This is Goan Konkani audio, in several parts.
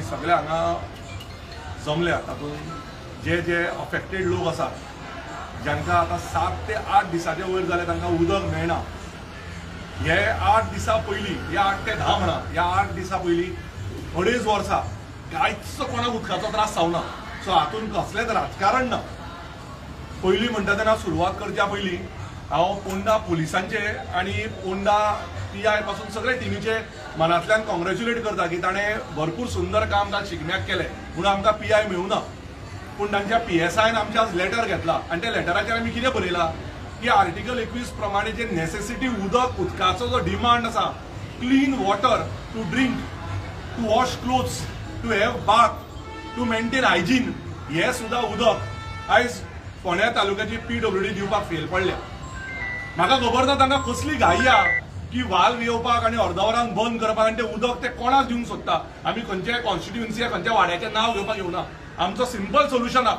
सगळे हांगा जमल्या तातूंत जे जे अफेक्टेड लोक आसात जांकां आतां 7 ते 8 दिसाचे वयर जाले तांकां उदक मेळना. हे 8 दिसां पयलीं, ह्या 8 ते 10 म्हणा, ह्या 8 दिसां पयलीं 2.5 वर्सां कांयच कोणाक उदकाचो त्रास जावना. सो हातूंत कसलेंच राजकारण ना. पयलीं म्हणटा तेन्ना सुरवात करच्या पयलीं हांव पोंडा पुलिसांचे आनी पोंडा पी I पासून सगळे टिमीचे मनांतल्यान कॉंग्रेच्युलेट करता की ताणें भरपूर सुंदर काम काल शिगम्याक केलें म्हणून आमकां पी I मेळूना. पूण तांच्या पी एस आयन आमच्या आज लेटर घेतला आनी त्या लेटराचेर आमी कितें बरयलां की आर्टिकल 21 प्रमाणे जे नेसेसिटी उदक उदकाचो जो डिमांड आसा, clean water to drink, to wash clothes, to have bath, to maintain hygiene, हे सुद्दां उदक आयज फोंड्या तालुक्याची पीडब्ल्यूडी दिवपाक फेल पडल्या. म्हाका खबर ना तांकां कसली घाई आहा की वाल्व येवपाक आनी अर्द वरान बंद करपाक आनी तें उदक ते कोणाक दिवंक सोदता. आमी खंयच्या कॉन्स्टिट्युएन्सी खंयच्या वाड्याचें नांव घेवपाक येवना. आमचो सिंपल सोल्युशन आहा.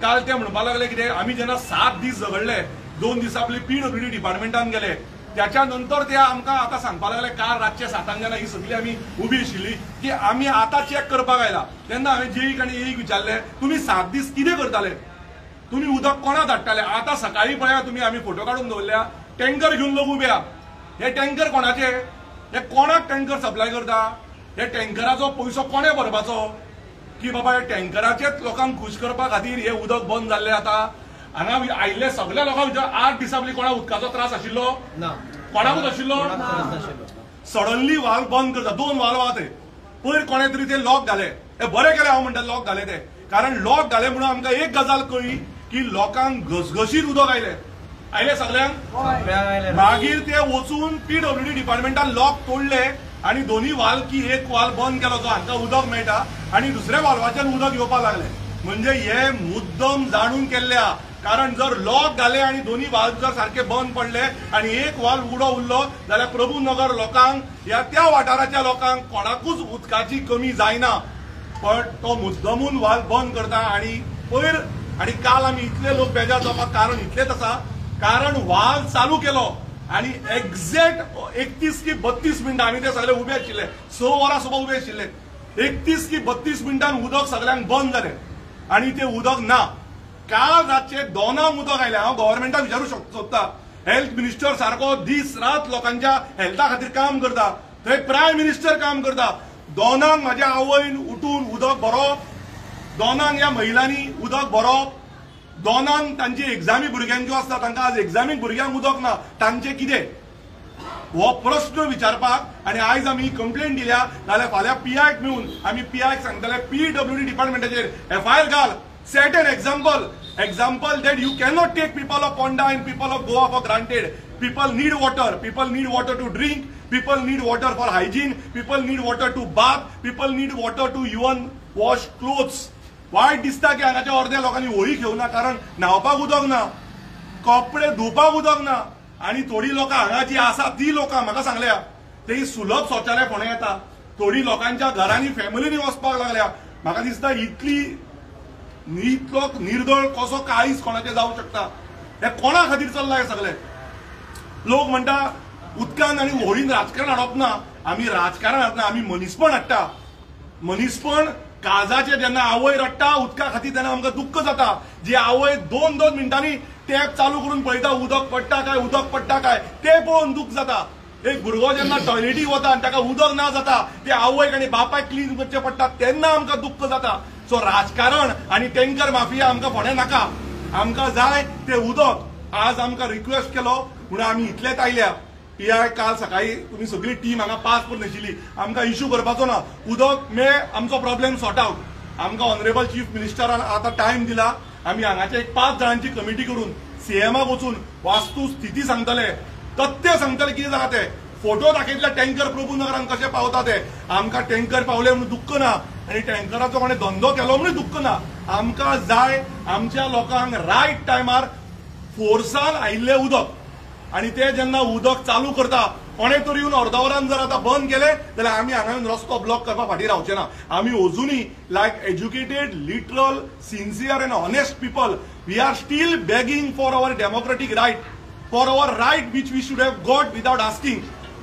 काल ते म्हणपाक लागले कितें, आमी जेन्ना 7 दीस झगडले, 2 दिसां आपली पीडब्ल्यूडी डिपार्टमेंटान गेले, त्याच्या नंतर ते आमकां आतां सांगपाक लागले काल रातचे 7 जेन्ना ही सगळी आमी उबी आशिल्ली की आमी आतां चॅक करपाक आयला. तेन्ना हांवें जेईक आनी एईक विचारलें, तुमी 7 दीस कितें करताले, तुमी उदक कोणाक धाडटाले? आतां सकाळीं पळया तुमी, आमी फोटो काडून दवरल्या, टँकर घेवन लोक उबे आहा. हे टँकर कोणाचे? हे कोणाक टँकर सप्लाय करता? हे टँकराचो पयसो कोणें भरपाचो? की बाबा हे टँकराचेच लोकांक खूश करपा खातीर हे उदक बंद जाल्लें. आतां हांगा आयिल्ले सगल्या लोकांक विचार, 8 दिसां पयलीं कोणाक उदकाचो त्रास आशिल्लो? ना. कोणाकूच आशिल्लो? सडनली वाल्व बंद करता, 2 वाल्व आहा ते, पयर कोणें तरी ते लॉक घाले. हे बरें केलें हांव म्हणटा लॉक घाले ते, कारण लॉक घाले म्हणून आमकां एक गजाल कळ्ळी की लोकांक घसघशीत उदक आयलें. आयलें सगल्यांक? मागीर ते वचून पीडब्ल्यूडी डिपार्टमेंटान लॉक तोडले आनी दोन्ही वाल्व की एक वाल्व बंद केलो जो हांकां उदक मेळटा आनी दुसऱ्या वाल्वाच्यान उदक येवपाक लागलें. म्हणजे हे मुद्दम जाणून केल्ले, कारण जर लॉक घाले आनी दोन्ही वाल्व जर सारके बंद पडले आनी एक वाल्व उडो उरलो जाल्यार प्रभुनगर लोकांक या त्या वाठाराच्या लोकांक कोणाकूच उदकाची कमी जायना. पण तो मुद्दमून वाल्व बंद करता. आनी पयर आनी काल आमी इतले लोक बेजार जावपाक कारण इतलेच आसा, कारण वाल्व चालू केलो आनी एक्झॅक्ट 31 की 32 मिनटां आमी ते सगळे उबे आशिल्ले, 6 वरां सुद्दां उबे आशिल्ले. 31 की 32 मिनटान उदक सगळ्यांक बंद जालें आनी तें उदक ना. काल रातचे 2 उदक आयलें. हांव गव्हर्मेंटाक विचारूं सोदता, हेल्थ मिनिस्टर सारको दीस रात लोकांच्या हेल्था खातीर काम करता, थंय प्रायम मिनिस्टर काम करता. 2 म्हाज्या आवयन उठून उदक भरप, 2 ह्या महिलांनी उदक भरप, 2 तांची एग्जामी भुरग्यांच्यो आसता, तांकां आज एग्जामीक भुरग्यांक उदक ना, तांचें कितें? हो प्रश्न विचारपाक आनी आयज आमी कंप्लेन दिल्या जाल्यार फाल्यां पीआयक मेळून आमी पीआयक सांगतले पीडब्ल्यूडी डिपार्टमेंटाचेर एफआयआर घाल. Set an example, example that you cannot take people of Ponda and people of Goa for granted. People need water, people need water to drink, people need water for hygiene, people need water to bath, people need water to even wash clothes. वायट दिसता की हांगाच्या अर्द्या लोकांनी होळी घेवना, कारण न्हांवपाक उदक ना, कपडे धुवपाक उदक ना. आनी थोडी लोकां हांगा जी आसा ती लोकां म्हाका सांगल्या ते सुलभ शौचालय फोंड्या येता, थोडी लोकांच्या घरांनी फॅमिलीनी वचपाक लागल्या. म्हाका दिसता इतली इतलो निर्दळ कसो काळीज कोणाचें जावंक शकता? हे कोणा खातीर चल्लां हें सगळें? लोक म्हणटा उदकान आनी होळीन राजकारण हाडप ना. आमी राजकारण हाडना, आमी मनीसपण हाडटा. मनीसपण काळजाचें जेन्ना आवय रडटा उदका खातीर तेन्ना आमकां दुख्ख जाता. जी आवय 2-2 मिनटांनी टॅप चालू करून पळयता उदक पडटा काय, उदक पडटा काय, तें पळोवन दुख्ख जाता. एक भुरगो जेन्ना टॉयलेटीक वता आनी ताका उदक ना जाता, ते आवयक आनी बापायक क्लीन करचें पडटा, तेन्ना आमकां दुख्ख जाता. सो राजकारण आनी टँकर माफिया आमकां फोंड्या नाका. आमकां जाय तें उदक. आज आमकां रिक्वेस्ट केलो म्हणून आमी इतलेच आयल्या. पीआय काल सकाळी तुमी सगळी टीम हांगा पास करून आशिल्ली. आमकां इश्यू करपाचो ना, उदक मे आमचो प्रॉब्लेम सॉर्ट आवट. आमकां ऑनरेबल चीफ मिनिस्टरान आतां टायम दिला. आमी हांगाचे एक 5 जाणांची कमिटी करून सीएमाक वचून वास्तू स्थिती सांगतले, तथ्य सांगतले कितें जालां तें, फोटो दाखयतले टँकर प्रभुनगरान कशें पावता ते. आमकां टँकर पावले म्हणून दुख्ख ना आनी टँकराचो कोणें धंदो केलो म्हणून दुख्ख ना. आमकां जाय आमच्या लोकांक रायट टायमार फोर्सान आयिल्लें उदक. आनी ते जेन्ना उदक चालू करता कोणे तरी येवन अर्द वरान जर आतां बंद केलें जाल्यार आमी हांगा येवन रस्तो ब्लॉक करपाक फाटीं रावचे ना. आमी अजुनूय like educated, literal, sincere and honest people, we are still begging for our democratic right, for our right which we should have got without asking.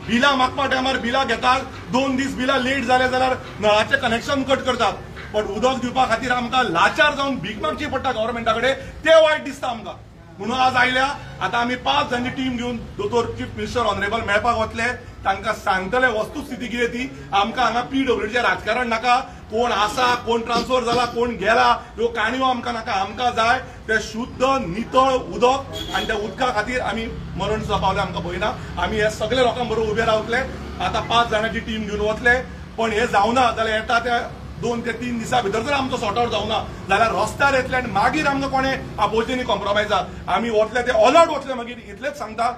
बिलां मागपा टायमार बिलां घेतात, 2 दीस बिलां लेट जाले जाल्यार नळाचें कनेक्शन कट करतात, पण उदक दिवपा खातीर आमकां लाचार जावन भीक मागची पडटा गव्हर्मेंटा कडेन, ते वायट दिसता आमकां. म्हणून आज आयल्या आतां आमी 5 जाणांची टीम घेवन दोतोर चीफ मिनिस्टर ऑनरेबल मेळपाक वतले, तांकां सांगतले वस्तुस्थिती कितें ती. आमकां हांगा पीडब्ल्यूडीचें राजकारण नाका, कोण आसा कोण ट्रान्सफर जाला कोण गेला ह्यो काणयो आमकां नाका. आमकां जाय ते शुद्ध नितळ उदक आनी त्या उदका खातीर आमी मरण सुद्दां पावले आमकां भंय ना. आमी हे सगळे लोकां बरोबर उबे रावतले, आतां 5 जाणांची टीम घेवन वतले. पण हे जावना जाल्यार येता त्या 2 ते 3 दिसां भितर जर आमचो सॉर्ट आवट जावना जाल्यार रस्त्यार येतले आनी मागीर आमकां कोणें आपोवचें न्ही कॉम्प्रोमायजाक. आमी वतले ते ऑल आवट वतले मागीर, इतलेंच सांगता.